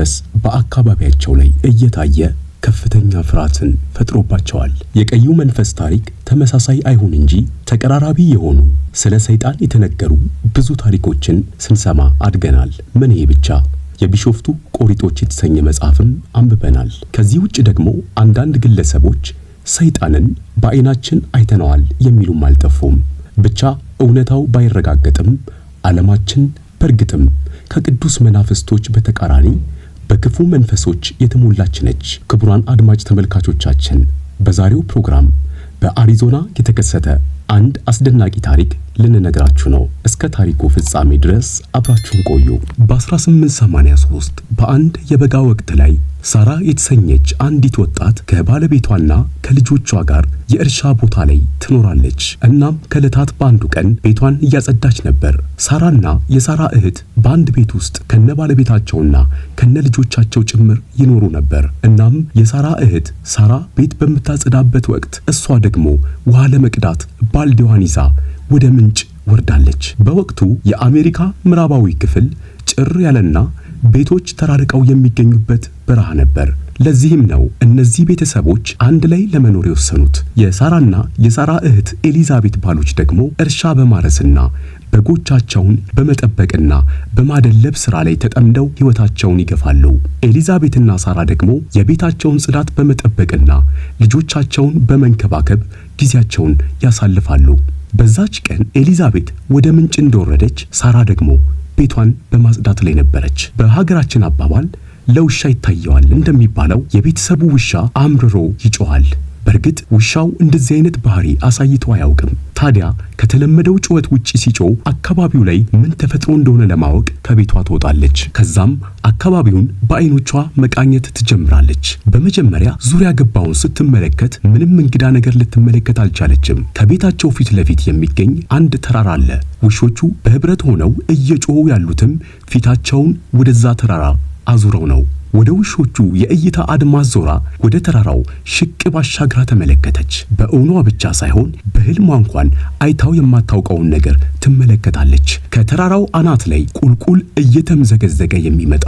መንፈስ በአካባቢያቸው ላይ እየታየ ከፍተኛ ፍርሃትን ፈጥሮባቸዋል። የቀዩ መንፈስ ታሪክ ተመሳሳይ አይሁን እንጂ ተቀራራቢ የሆኑ ስለ ሰይጣን የተነገሩ ብዙ ታሪኮችን ስንሰማ አድገናል። ምን ይሄ ብቻ፣ የቢሾፍቱ ቆሪጦች የተሰኘ መጽሐፍም አንብበናል። ከዚህ ውጭ ደግሞ አንዳንድ ግለሰቦች ሰይጣንን በዓይናችን አይተነዋል የሚሉም አልጠፉም። ብቻ እውነታው ባይረጋገጥም ዓለማችን በእርግጥም ከቅዱስ መናፍስቶች በተቃራኒ በክፉ መንፈሶች የተሞላች ነች። ክቡራን አድማጭ ተመልካቾቻችን፣ በዛሬው ፕሮግራም በአሪዞና የተከሰተ አንድ አስደናቂ ታሪክ ልንነግራችሁ ነው። እስከ ታሪኩ ፍጻሜ ድረስ አብራችሁን ቆዩ። በ1883 በአንድ የበጋ ወቅት ላይ ሳራ የተሰኘች አንዲት ወጣት ከባለቤቷና ከልጆቿ ጋር የእርሻ ቦታ ላይ ትኖራለች። እናም ከዕለታት በአንዱ ቀን ቤቷን እያጸዳች ነበር። ሳራና የሳራ እህት በአንድ ቤት ውስጥ ከነ ባለቤታቸውና ከነ ልጆቻቸው ጭምር ይኖሩ ነበር። እናም የሳራ እህት ሳራ ቤት በምታጸዳበት ወቅት እሷ ደግሞ ውሃ ለመቅዳት ባልዲዋን ይዛ ወደ ምንጭ ወርዳለች። በወቅቱ የአሜሪካ ምዕራባዊ ክፍል ጭር ያለና ቤቶች ተራርቀው የሚገኙበት በረሃ ነበር። ለዚህም ነው እነዚህ ቤተሰቦች አንድ ላይ ለመኖር የወሰኑት። የሳራና የሳራ እህት ኤሊዛቤት ባሎች ደግሞ እርሻ በማረስና በጎቻቸውን በመጠበቅና በማደለብ ስራ ላይ ተጠምደው ሕይወታቸውን ይገፋሉ። ኤሊዛቤትና ሳራ ደግሞ የቤታቸውን ጽዳት በመጠበቅና ልጆቻቸውን በመንከባከብ ጊዜያቸውን ያሳልፋሉ። በዛች ቀን ኤሊዛቤት ወደ ምንጭ እንደወረደች ሳራ ደግሞ ቤቷን በማጽዳት ላይ ነበረች። በሀገራችን አባባል ለውሻ ይታየዋል እንደሚባለው የቤተሰቡ ውሻ አምርሮ ይጮኻል። በእርግጥ ውሻው እንደዚህ አይነት ባህሪ አሳይቶ አያውቅም። ታዲያ ከተለመደው ጩኸት ውጪ ሲጮህ አካባቢው ላይ ምን ተፈጥሮ እንደሆነ ለማወቅ ከቤቷ ትወጣለች። ከዛም አካባቢውን በአይኖቿ መቃኘት ትጀምራለች። በመጀመሪያ ዙሪያ ገባውን ስትመለከት ምንም እንግዳ ነገር ልትመለከት አልቻለችም። ከቤታቸው ፊት ለፊት የሚገኝ አንድ ተራራ አለ። ውሾቹ በህብረት ሆነው እየጮሁ ያሉትም ፊታቸውን ወደዛ ተራራ አዙረው ነው። ወደ ውሾቹ የእይታ አድማስ ዞራ ወደ ተራራው ሽቅብ አሻግራ ተመለከተች። በእውኗ ብቻ ሳይሆን በህልሟ እንኳን አይታው የማታውቀውን ነገር ትመለከታለች። ከተራራው አናት ላይ ቁልቁል እየተምዘገዘገ የሚመጣ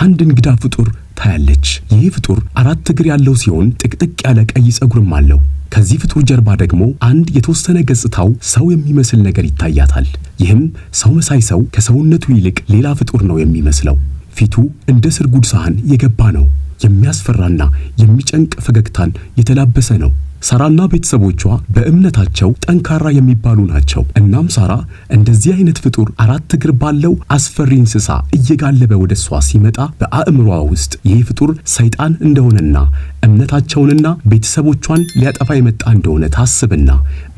አንድ እንግዳ ፍጡር ታያለች። ይህ ፍጡር አራት እግር ያለው ሲሆን ጥቅጥቅ ያለ ቀይ ጸጉርም አለው። ከዚህ ፍጡር ጀርባ ደግሞ አንድ የተወሰነ ገጽታው ሰው የሚመስል ነገር ይታያታል። ይህም ሰው መሳይ ሰው ከሰውነቱ ይልቅ ሌላ ፍጡር ነው የሚመስለው። ፊቱ እንደ ስርጉድ ሳህን የገባ ነው። የሚያስፈራና የሚጨንቅ ፈገግታን የተላበሰ ነው። ሳራና ቤተሰቦቿ በእምነታቸው ጠንካራ የሚባሉ ናቸው። እናም ሳራ እንደዚህ አይነት ፍጡር አራት እግር ባለው አስፈሪ እንስሳ እየጋለበ ወደ እሷ ሲመጣ በአእምሯ ውስጥ ይህ ፍጡር ሰይጣን እንደሆነና እምነታቸውንና ቤተሰቦቿን ሊያጠፋ የመጣ እንደሆነ ታስብና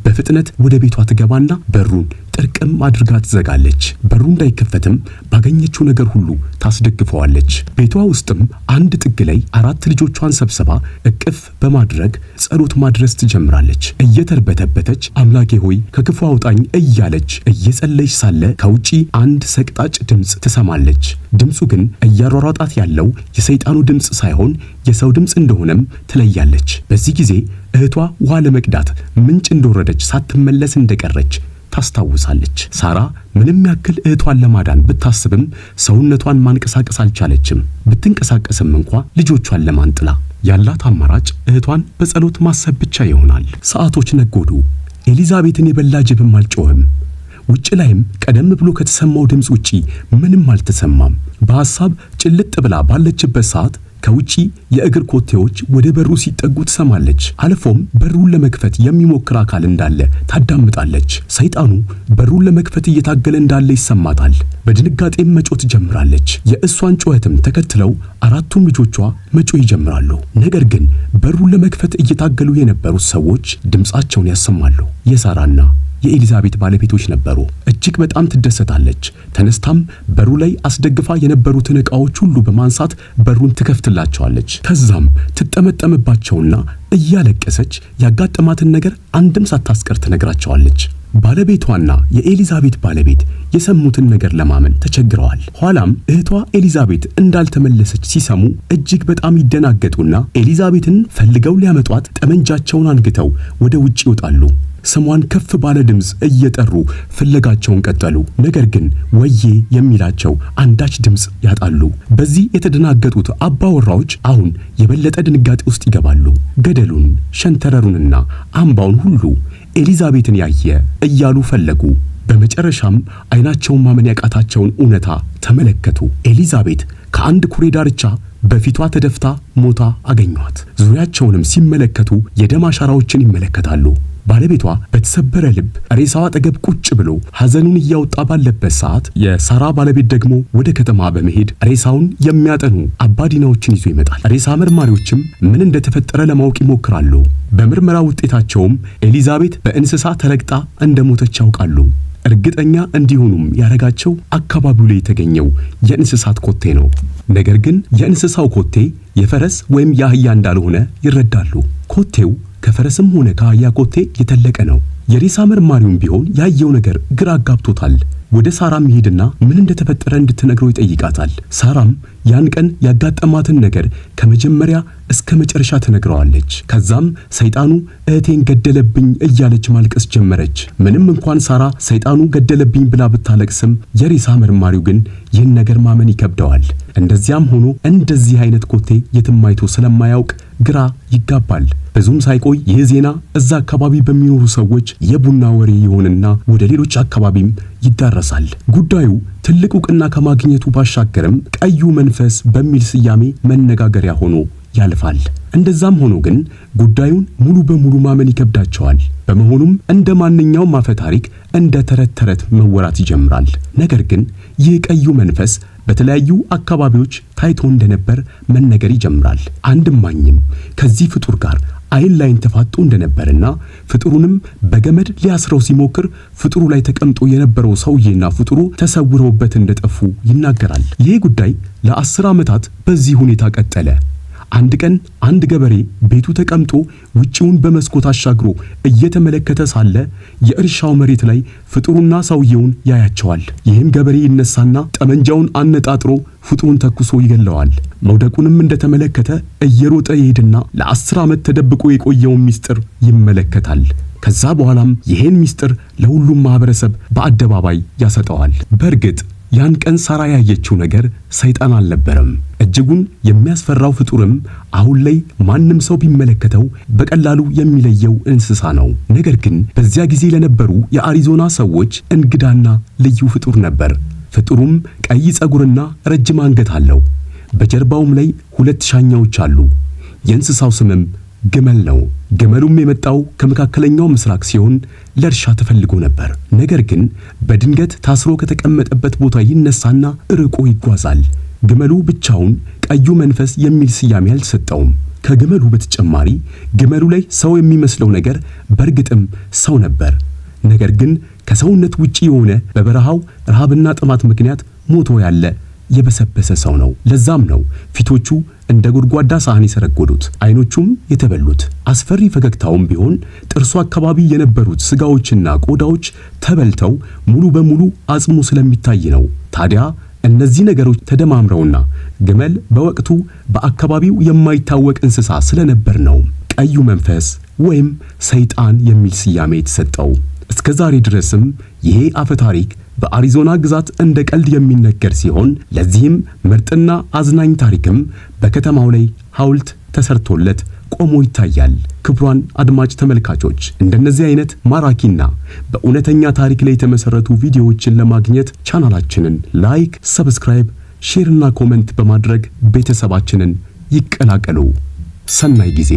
በፍጥነት ወደ ቤቷ ትገባና በሩን ጥርቅም አድርጋ ትዘጋለች። በሩ እንዳይከፈትም ባገኘችው ነገር ሁሉ ታስደግፈዋለች። ቤቷ ውስጥም አንድ ጥግ ላይ አራት ልጆቿን ሰብስባ እቅፍ በማድረግ ጸሎት ማድረስ ትጀምራለች። እየተርበተበተች አምላኬ ሆይ ከክፉ አውጣኝ እያለች እየጸለየች ሳለ ከውጪ አንድ ሰቅጣጭ ድምፅ ትሰማለች። ድምፁ ግን እያሯሯጣት ያለው የሰይጣኑ ድምፅ ሳይሆን የሰው ድምፅ እንደሆነም ትለያለች። በዚህ ጊዜ እህቷ ውሃ ለመቅዳት ምንጭ እንደወረደች ሳትመለስ እንደቀረች ታስታውሳለች። ሳራ ምንም ያክል እህቷን ለማዳን ብታስብም ሰውነቷን ማንቀሳቀስ አልቻለችም። ብትንቀሳቀስም እንኳ ልጆቿን ለማንጥላ ያላት አማራጭ እህቷን በጸሎት ማሰብ ብቻ ይሆናል። ሰዓቶች ነጎዱ። ኤሊዛቤትን የበላ ጅብም አልጮህም። ውጭ ላይም ቀደም ብሎ ከተሰማው ድምፅ ውጪ ምንም አልተሰማም። በሐሳብ ጭልጥ ብላ ባለችበት ሰዓት ከውጪ የእግር ኮቴዎች ወደ በሩ ሲጠጉ ትሰማለች። አልፎም በሩን ለመክፈት የሚሞክር አካል እንዳለ ታዳምጣለች። ሰይጣኑ በሩን ለመክፈት እየታገለ እንዳለ ይሰማታል። በድንጋጤም መጮህ ትጀምራለች። የእሷን ጩኸትም ተከትለው አራቱም ልጆቿ መጮህ ይጀምራሉ። ነገር ግን በሩን ለመክፈት እየታገሉ የነበሩት ሰዎች ድምፃቸውን ያሰማሉ። የሳራና የኤሊዛቤት ባለቤቶች ነበሩ። እጅግ በጣም ትደሰታለች። ተነስታም በሩ ላይ አስደግፋ የነበሩትን ዕቃዎች ሁሉ በማንሳት በሩን ትከፍትላቸዋለች። ከዛም ትጠመጠምባቸውና እያለቀሰች ያጋጠማትን ነገር አንድም ሳታስቀር ትነግራቸዋለች። ባለቤቷና የኤሊዛቤት ባለቤት የሰሙትን ነገር ለማመን ተቸግረዋል። ኋላም እህቷ ኤሊዛቤት እንዳልተመለሰች ሲሰሙ እጅግ በጣም ይደናገጡና ኤሊዛቤትን ፈልገው ሊያመጧት ጠመንጃቸውን አንግተው ወደ ውጭ ይወጣሉ። ስሟን ከፍ ባለ ድምፅ እየጠሩ ፍለጋቸውን ቀጠሉ። ነገር ግን ወዬ የሚላቸው አንዳች ድምፅ ያጣሉ። በዚህ የተደናገጡት አባወራዎች አሁን የበለጠ ድንጋጤ ውስጥ ይገባሉ። ገደሉን፣ ሸንተረሩንና አምባውን ሁሉ ኤሊዛቤትን ያየ እያሉ ፈለጉ። በመጨረሻም አይናቸውን ማመን ያቃታቸውን እውነታ ተመለከቱ። ኤሊዛቤት ከአንድ ኩሬ ዳርቻ በፊቷ ተደፍታ ሞታ አገኟት። ዙሪያቸውንም ሲመለከቱ የደም አሻራዎችን ይመለከታሉ። ባለቤቷ በተሰበረ ልብ ሬሳዋ አጠገብ ቁጭ ብሎ ሐዘኑን እያወጣ ባለበት ሰዓት የሳራ ባለቤት ደግሞ ወደ ከተማ በመሄድ ሬሳውን የሚያጠኑ አባዲናዎችን ይዞ ይመጣል። ሬሳ መርማሪዎችም ምን እንደተፈጠረ ለማወቅ ይሞክራሉ። በምርመራ ውጤታቸውም ኤሊዛቤት በእንስሳ ተረግጣ እንደሞተች ያውቃሉ። እርግጠኛ እንዲሆኑም ያረጋቸው አካባቢው ላይ የተገኘው የእንስሳት ኮቴ ነው። ነገር ግን የእንስሳው ኮቴ የፈረስ ወይም የአህያ እንዳልሆነ ይረዳሉ። ኮቴው ከፈረስም ሆነ ከአህያ ኮቴ የተለቀ ነው። የሬሳ መርማሪውም ቢሆን ያየው ነገር ግራ አጋብቶታል። ወደ ሳራም ይሄድና ምን እንደተፈጠረ እንድትነግረው ይጠይቃታል። ሳራም ያን ቀን ያጋጠማትን ነገር ከመጀመሪያ እስከ መጨረሻ ትነግረዋለች። ከዛም ሰይጣኑ እህቴን ገደለብኝ እያለች ማልቀስ ጀመረች። ምንም እንኳን ሳራ ሰይጣኑ ገደለብኝ ብላ ብታለቅስም የሬሳ መርማሪው ግን ይህን ነገር ማመን ይከብደዋል። እንደዚያም ሆኖ እንደዚህ አይነት ኮቴ የትም አይቶ ስለማያውቅ ግራ ይጋባል። ብዙም ሳይቆይ ይህ ዜና እዛ አካባቢ በሚኖሩ ሰዎች የቡና ወሬ ይሆንና ወደ ሌሎች አካባቢም ይዳረሳል። ጉዳዩ ትልቅ እውቅና ከማግኘቱ ባሻገርም ቀዩ መንፈስ በሚል ስያሜ መነጋገሪያ ሆኖ ያልፋል። እንደዛም ሆኖ ግን ጉዳዩን ሙሉ በሙሉ ማመን ይከብዳቸዋል። በመሆኑም እንደ ማንኛውም አፈ ታሪክ እንደ ተረት ተረት መወራት ይጀምራል። ነገር ግን ይህ ቀዩ መንፈስ በተለያዩ አካባቢዎች ታይቶ እንደነበር መነገር ይጀምራል። አንድ እማኝም ከዚህ ፍጡር ጋር አይን ላይን ተፋጦ እንደነበርና ፍጡሩንም በገመድ ሊያስረው ሲሞክር ፍጡሩ ላይ ተቀምጦ የነበረው ሰውዬና ፍጡሩ ተሰውረውበት እንደጠፉ ይናገራል። ይህ ጉዳይ ለ10 ዓመታት በዚህ ሁኔታ ቀጠለ። አንድ ቀን አንድ ገበሬ ቤቱ ተቀምጦ ውጪውን በመስኮት አሻግሮ እየተመለከተ ሳለ የእርሻው መሬት ላይ ፍጡሩና ሰውየውን ያያቸዋል። ይህም ገበሬ ይነሳና ጠመንጃውን አነጣጥሮ ፍጡሩን ተኩሶ ይገለዋል። መውደቁንም እንደተመለከተ እየሮጠ ይሄድና ለ10 ዓመት ተደብቆ የቆየውን ሚስጥር ይመለከታል። ከዛ በኋላም ይሄን ሚስጥር ለሁሉም ማህበረሰብ በአደባባይ ያሰጠዋል። በእርግጥ ያን ቀን ሳራ ያየችው ነገር ሰይጣን አልነበረም። እጅጉን የሚያስፈራው ፍጡርም አሁን ላይ ማንም ሰው ቢመለከተው በቀላሉ የሚለየው እንስሳ ነው። ነገር ግን በዚያ ጊዜ ለነበሩ የአሪዞና ሰዎች እንግዳና ልዩ ፍጡር ነበር። ፍጡሩም ቀይ ፀጉርና ረጅም አንገት አለው። በጀርባውም ላይ 2 ሻኛዎች አሉ። የእንስሳው ስምም ግመል ነው። ግመሉም የመጣው ከመካከለኛው ምስራቅ ሲሆን ለእርሻ ተፈልጎ ነበር። ነገር ግን በድንገት ታስሮ ከተቀመጠበት ቦታ ይነሳና ርቆ ይጓዛል። ግመሉ ብቻውን ቀዩ መንፈስ የሚል ስያሜ አልተሰጠውም። ከግመሉ በተጨማሪ ግመሉ ላይ ሰው የሚመስለው ነገር በእርግጥም ሰው ነበር። ነገር ግን ከሰውነት ውጪ የሆነ በበረሃው ረሃብና ጥማት ምክንያት ሞቶ ያለ የበሰበሰ ሰው ነው። ለዛም ነው ፊቶቹ እንደ ጎድጓዳ ሳህን የሰረጎዱት፣ አይኖቹም የተበሉት። አስፈሪ ፈገግታውም ቢሆን ጥርሱ አካባቢ የነበሩት ስጋዎችና ቆዳዎች ተበልተው ሙሉ በሙሉ አጽሙ ስለሚታይ ነው። ታዲያ እነዚህ ነገሮች ተደማምረውና ግመል በወቅቱ በአካባቢው የማይታወቅ እንስሳ ስለነበር ነው ቀዩ መንፈስ ወይም ሰይጣን የሚል ስያሜ የተሰጠው። እስከ ዛሬ ድረስም ይሄ አፈ ታሪክ በአሪዞና ግዛት እንደ ቀልድ የሚነገር ሲሆን ለዚህም ምርጥና አዝናኝ ታሪክም በከተማው ላይ ሐውልት ተሰርቶለት ቆሞ ይታያል። ክቡራን አድማጭ ተመልካቾች፣ እንደነዚህ አይነት ማራኪና በእውነተኛ ታሪክ ላይ የተመሰረቱ ቪዲዮዎችን ለማግኘት ቻናላችንን like፣ subscribe፣ share እና comment በማድረግ ቤተሰባችንን ይቀላቀሉ። ሰናይ ጊዜ።